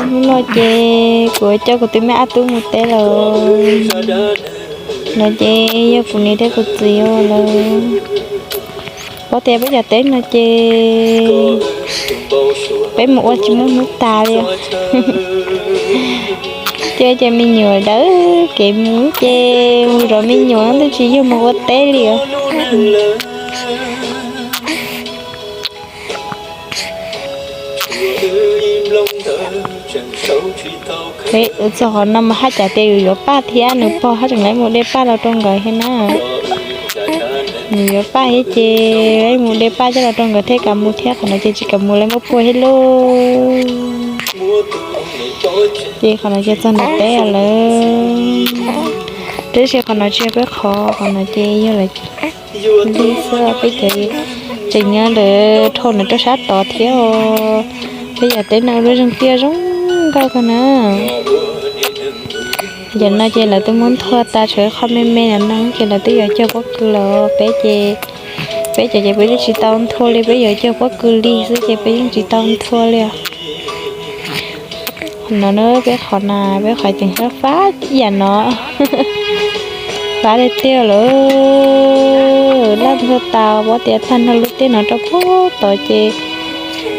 Hnub no ces kuv coj kuv tus me ab tub mus teb lawm. No ces yog kuv niam thiab kuv txiv lawm. Paub tias peb cov teb no ces peb mus ua tsis muaj hnub tas li os. Ces cov me nyuam dawb kev mus ces mus zov me nyuam twb tsis yog mus ua teb li os. Txog qhov no mas haj cas tias yus yuav paj thiab, nws pog haj tseem lawv mus de paj los rau nkawd thiab na. Nws yuav paj thiab ces mus de paj coj los rau nkawd thiaj kam mus thiab, qhov no ces tsis kam mus lawv muab puag thiab lauj. Ces qhov no ces txog nram teb lawm. Tab sis qhov no tsis yog peb qhov, qhov no ces yog lawv li xwb, peb cov tseem nyob ntawd dhau nws rau sab tod thiab os. Peb yam teb no ua lub zeeg tiaj zoo nkauj kawg na. Yam no ces lawv twb muab nthua tas tshuav qhov me me no no ces lawv twb yuav cog pob kws lawm. Peb ces, peb cov ces peb twb tsis tau nthua li, peb yuav cog pob kws li xwb ces peb yeej tsis tau nthua li os. No na peb qhov na, peb qhov tseem fab fab yam no. Fab tiag tiag lawm, laj nthua tas, paub tias tag nrho lub tiaj no rau puag tod ces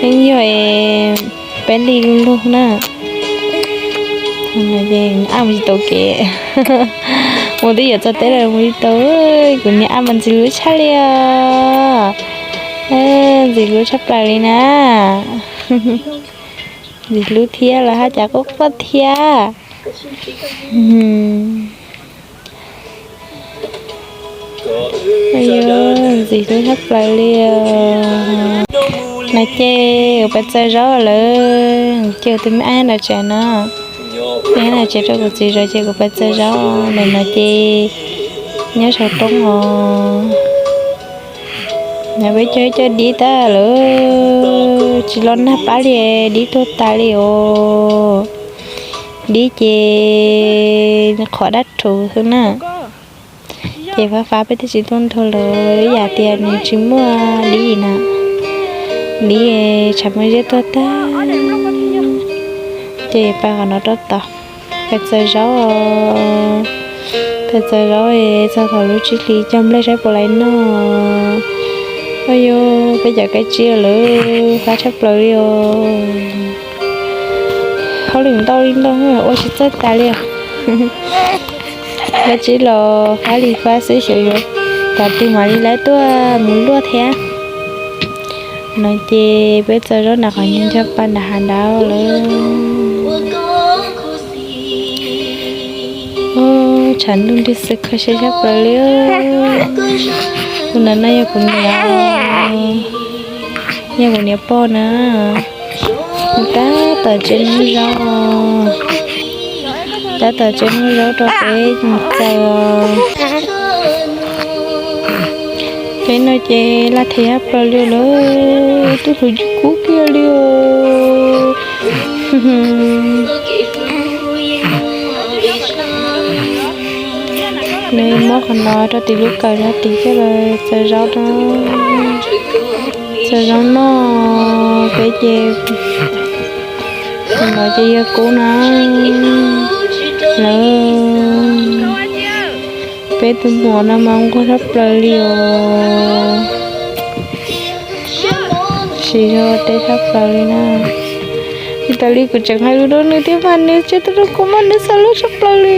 yeej yog peb li lug lug na. Ab mus tsis tau kev, mus twb yuav txog teb lawm mus tsis tau. Kuv niag ab mas ntxim hlub tshaj li os. Ntxim hlub tshaj plaws li na. Ntxim hlub thiab los haj cas quaj quaj thiab. Ntxim hlub tshaj plaws li. No ces kuv pais txaws zaub lawm, ces kuv tus me ab nram tsev no, me ab nram tsev rau kuv txiv zov ces kuv pais txaws zaub lawm no ces nyob saum roob os. No peb cog cog dib tag lawm, tsis los nag pab li, dib tuag tas li os. Dib ces qhuav dab rhuv xwb na. Ces fab fab peb thiaj tsis tuaj nrog lawv, yam tias nws tsis muaj dib na, dib tshav muaj zeb tuag tag. Ces pais qhov no rau tod, pais txaws zaub, pais txaws zaub txog thaum lub tsib hlis cog nplej saib puas laiv noj. Ua yus peb cov kaib tsib lawm fab tshaj plaws li os. Hauj lwm ntau li ntau ua tsis txawj tas li os. Kaib tsib los fab li fab xwb xyov yuav thaum twg mam li lawv tuaj mus luaj thiab. No ces peb txaws zaub nram qhov ncho pa nram hav nrad lawm. Tshav ntuj nrig xwb kho siab tshaj plaws li. Tus ntawm no yog kuv niam, yog kuv niam pog na. Tab tom tsev hnub zaub, tab tom tsev hnub zaub rau peb mus txaws. Peb no ces laj thiab plaws li lawm, twb hluv cub kiag li os. Nws muab qhov no rau tim lub kawm no tim coj los txaws zaub na. Txaws zaub noj peb ces, qhov no ces yog kub na lawm. Peb tus muam no mas nquag tshaj plaws li os. Siv zog teb tshaj plaws li na. Tsis tas li kuv tseem hais lus rau nws thiab mas nws tsis tau rau kuv mas nws xav lub tshaj plaws li.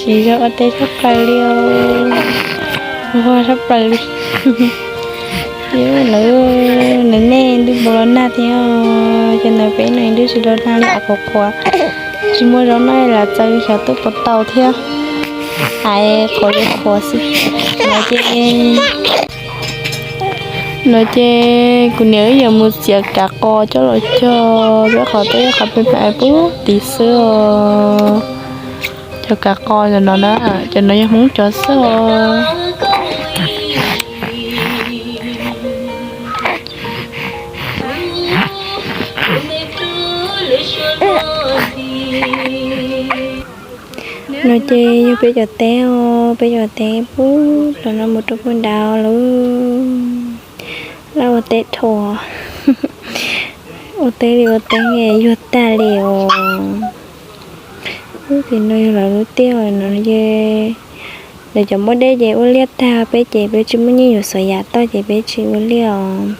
Siv zog ua teb tshaj plaws li os, nquag tshaj plaws li. Lawv, nws nej ntuj npaum los nag thiab, ces ntawm peb no ntuj tsis los nag li, av qhuav qhuav, tsis muaj zaub noj lam txaws xyov tuaj puas tau thiab. Av qhuav li qhuav xwb. No ces, no ces kuv niam wb yuav mus txiav kav qos coj los cog, peb qhov teb qhov pem pem pub tid xwb os. Cov kav qos cov no na, cov no yog Hmoob cov xwb os. No ces yog peb cov teb os, peb cov teb pub los no mus rau puag nrad lawm. Lawv ua teb dhau, ua teb li ua teb yuag tag li os. Tim no yog lawv lub tiaj no ces lawv cov muab dej ces ua liaj tag, peb ces peb tsis muaj nyiaj yuav xov yam toj ces peb tsis ua liaj os.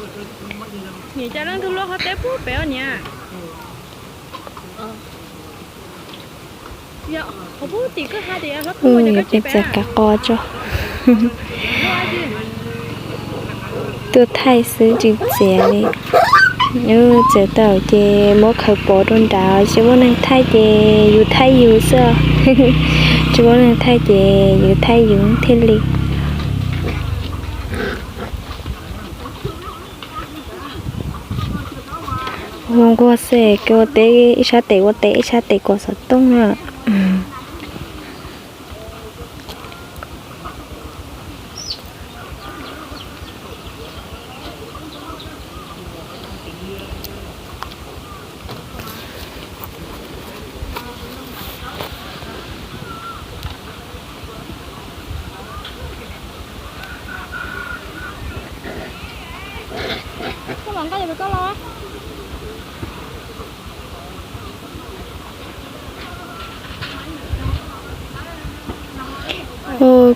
Peb txiav kav qos tso. Tuaj thaij xwb tsis txiav li. Txiav tau ces muab khaws pov rau nrad, tsis muaj neeg thaij ces yus thaij yus xwb. Tsis muaj neeg thaij ces yus thaij yus thiaj li. Ua nquag xwb, kev ua teb ib sab tes ua teb ib sab tes kos xov tooj na.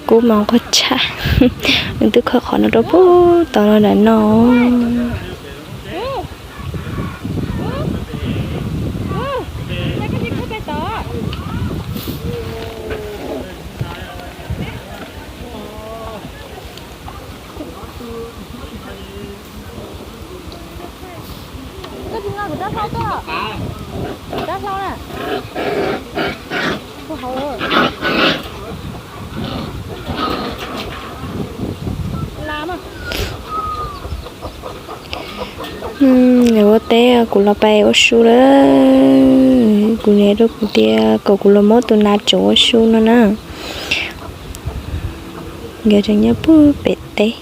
Kub mas nquag tshaj. Nws twb khaws qhov no rau puag tod los nram no. Nws ua teb, kuv los pais ua su lawm. Kuv niam rau kuv tias kom kuv los muab tus nas tsuav ua su no na. Nkawd tseem nyob puag pem teb,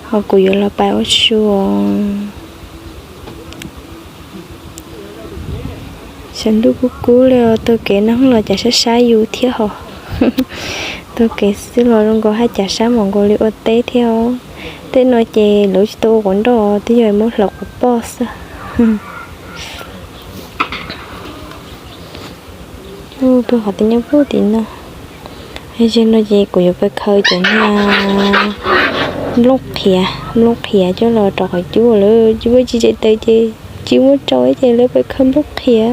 ho kuv yuav los pais ua su os. Saum ntuj kub kub li os, taug kev no los cas sab sab yus thiab hos. Taug kev xwb los zoo nkaus haj cas sab npaum nkaus li ua teb thiab os. Tej no ces lawv tsis tau ua quav nroj, twb yog muab hlawv quav poj xwb. Ub, peb qhov twb nyob puag tim no. Yog no ces kuv yuav pais khaws cov niag nplooj qhiav, nplooj qhiav coj los rau qhov cub lawm, tsis muaj tsis tseem taws ces tsis muaj rau ces lawv pais khaws nplooj qhiav.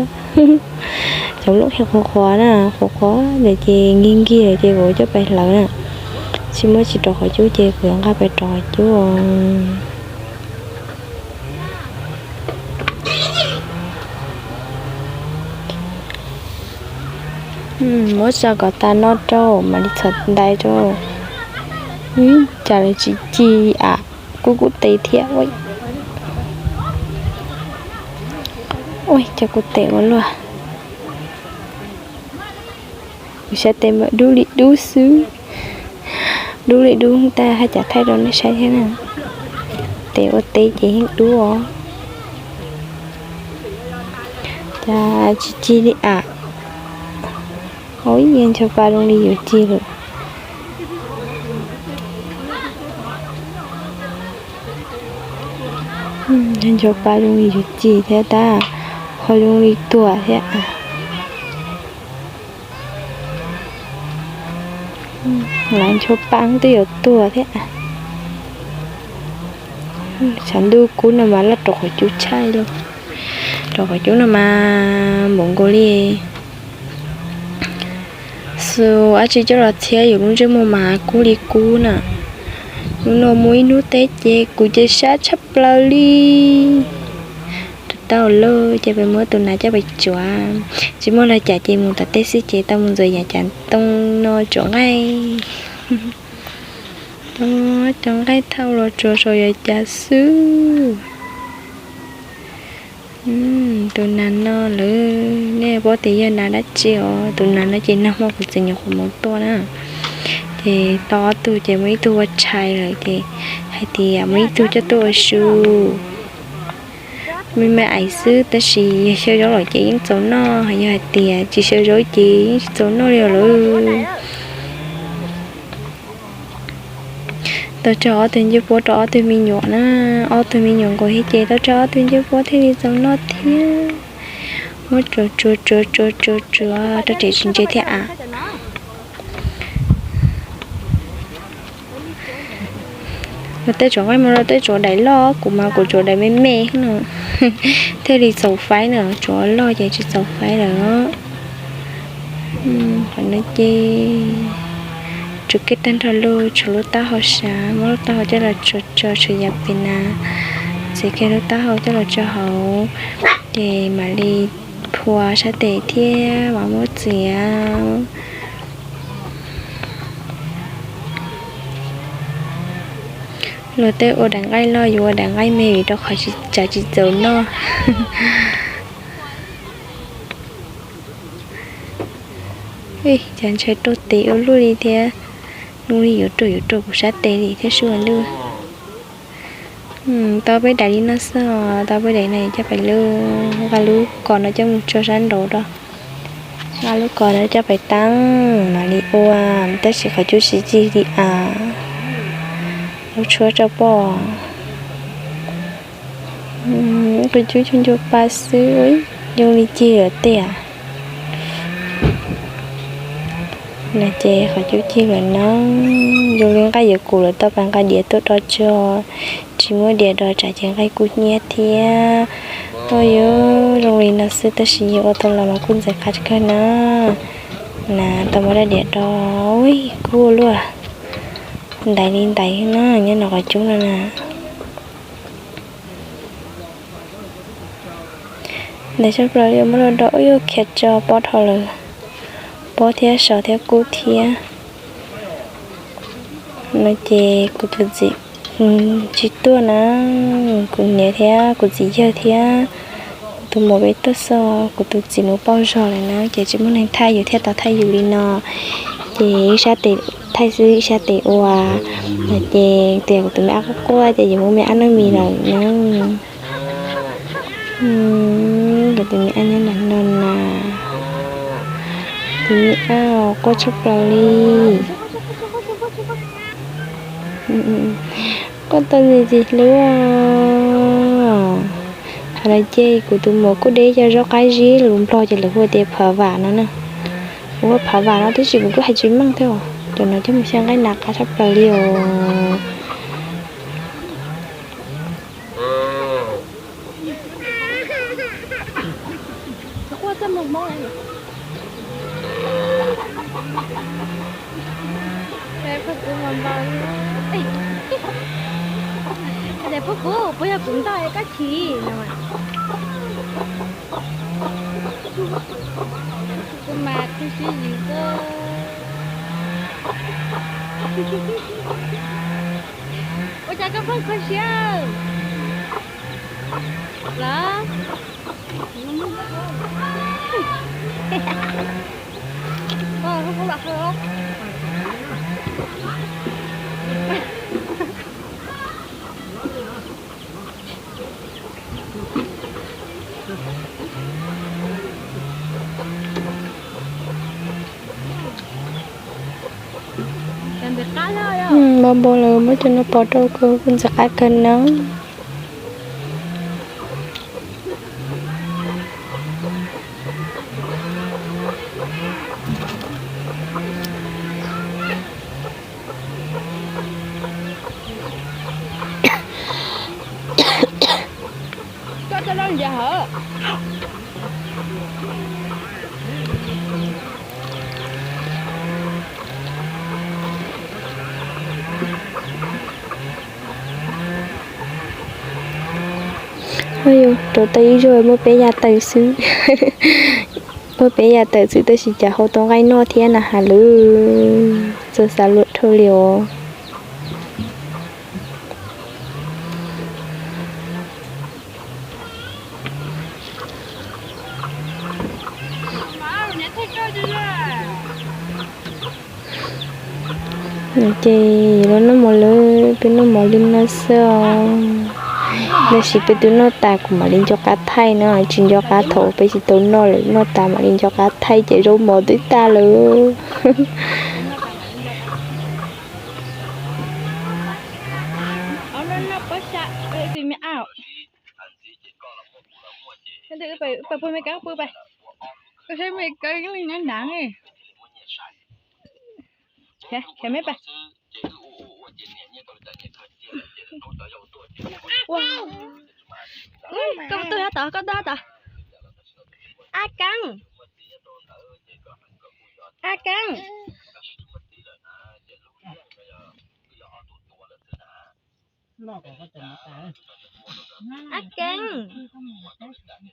Cov nplooj qhiav qhuav qhuav na, qhuav qhuav ntawd ces nkig nkig lawm ces kuv coj pais hlawv na. Tsis muaj tsis rau qhov cub ces kuv yuav nqa pais rau qhov cub. Muab tso kom tas no rau mam li txhom ntais rau. Cas lawv tsis ci am, kub kub tes thiab. Ua cas kuv tes ua luaj. Kuv sab tes mas dub li dub xwb. Dub li dub tag haj cas thaij rau nej saib thiab na. Tes ua teb ces yeej dub os. Cas tsis ci li am. Ub, ncho pa zoo li yuav ci lawm. Ncho pa zoo li yuav ci thiab tab, ho zoo li tuag thiab. Lawv ncho pa twb yuav tuag thiab. Tshav ntuj kub no mas loj rau qhov cub tshaj li. Rau qhov cub no mas npaum nkaus li xu ab tsi coj los txhiab yus lub ntsej muag mas kub li kub na. Hnub no muaj ib hnub teb ces kuv ces sab tshaj plaws li. Rau tau lawm ces peb muab tus nas coj pais tsuav. Tsis muaj los cas ces mus tom tej xwb ces tau mus ntxuav yam cas ntoo no tsuav nqaij. Tau cov nqaij thauj los tsuav saum yam cas xwb. Mm, tus nas no lawm, nej paub tias yog nas dab tsi os? Tus nas no ces nag hmo kuv txiv nyuam qhuav mus tua na. Ces tau ob tug ces muaj ib tug ua tshais lawm ces hais tias muaj ib tug coj tuaj ua su. Me me ais xwb tab sis yog xyaw zaub lawm ces yeej txaus noj, yog hais tias tsis xyaw zaub ces yeej tsis txaus noj li os lawm. Tau tsawg ob tug ncej puab rau ob tug me nyuam na, ob tug me nyuam nkaus thiab ces tau tsawg ob tug ncej puab thiaj li txaus noj thiab. Muab tsuav tsuav tsuav tsuav tsuav tsuav rau ces tsis ntse thiab a. Luag tej tsuav nqaij mas luag tej tsuav daim loj, kuv mas kuv tsuav daim me me no thiaj li txaus faib na, tsuav loj ces tsis txaus faib lawm. Qhov no ces tsuav kiag tag nrho lawm, tshuav lub taub hau sav, muab lub taub hau coj los tso tso tshuav yav pem na, txiav kiag lub taub hau coj los tso hauv ces mam li phua sab tes thiab mam muab txiav. Luag tej ua daim nqaij loj, yus ua daim nqaij me vim rau qhov tsis, tsam tsis txaus noj. Cas ntshai rau tes ua luaj li thiab, zoo li yuav ruam yuav ruam kuv sab tes li thiab sub ua luaj. Tau peb daim li no xwb os, tau peb daim no coj pais lub, nqa lub kos no coj mus tso sab nraud rau, nqa lub kos no coj pais teeb mam li ua, tab sis qhov cub tsis cig li as, lub tshuab rau pom. Qhov cub cug ncua pa xwb, zoo li cig lawm tiag. No ces qhov cub cig lawm no, zoo li nqaij yuav kuv lawm, tau pas nqa diav tuaj do tso, tsis muab diav do tsam ces nqaij kub hnyiab thiab. Ua yuav zoo li no xwb tab sis yog ua tau los mas kuj ntxim qab kawg na. Na tau muab rab diav do, ui kub ua luaj, ntaiv li ntaiv na, nyob no qhov cub no na. Ntawd tshaj plaws li, muab los do ub yuav khiav tso pob dhau lawm, pob thiab so thiab kub thiab. No ces kuv tus txiv tsis tuaj na, kuv niam thiab kuv txiv yawg thiab kuv tus muam peb tuaj xwb, kuv tus txiv mus pauj zog lawm na ces tsis muaj neeg thaij yus thiaj tau thaij yus li no. Ces ib sab tes thaij xwb ib sab tes ua, no ces tias kuv tus me ab quaj quaj ces yus muab me ab nuj mis lawm na. Kuv tus me ab nyob ntawm no na, tus me ab quaj tshaj plaws li. Quaj tau ntxim ntxim hlub. Qhov no ces kuv tus muam kuj de cov zaub qab zib lus Nplog ces lawv hu tias phav vam no na. Kuv hu phav vam no tab sis kuv kuj hais tsis meej thiab os, cov no coj mus xyaw nqaij nas qab tshaj plaws li os. Phob Kub, puas yog kuv ntog koj chim no? Kuv mas kuv sib yim xwb. Ua cas koj pheej kho siab los? Npau npau lawm muab cov no pov rau kuv, kuv ntxim qab kawg no. Rau tau ib zaug muaj peb yam tawm xwb. Muaj peb yam tawm xwb tab sis cas hau tau nqaij noj thiab na has lawm, txawj xav luam dhau li os. Ces yuav los noj mov lawm, peb noj mov li no xwb os. Tab sis peb twb noj tas kuv mam li nco qab thaij na, tsis nco qab thaum peb tsis tau noj lawm, noj tas mam li nco qab thaij ces zaub mov twb tag lawm. Koj tuaj hab tod, koj tuaj hab tod. A Keeb, A Keeb, A Keeb,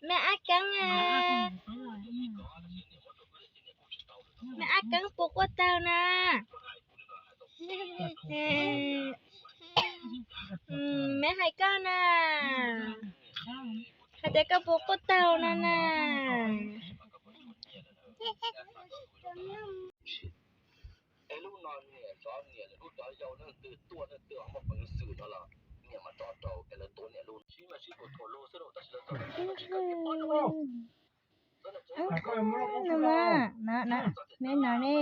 me A Keeb, me A Keeb puas quaj tag na? Me hais koj na, hais tias koj puas quaj tag na na. Ne no ne.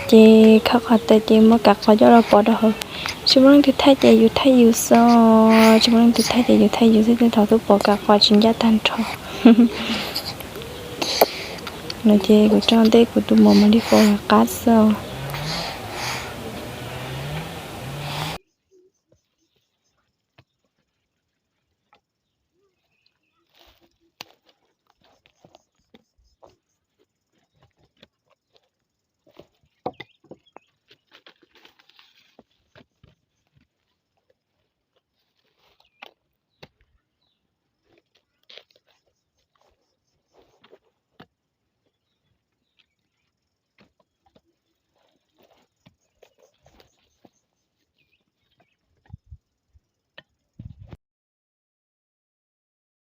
Ces khawb qhov tawm ces muab kav qhov coj los pov rau hauv. Tsis muaj leej twg thaij ces yus thaij yus xwb, tsis muaj leej twg thaij ces yus thaij yus xwb, tej thaum twb pom kav qhov tsis ncaj tag nrho. No ces kuv tso ntej kuv tus mos mam li faus lawv qab xwb.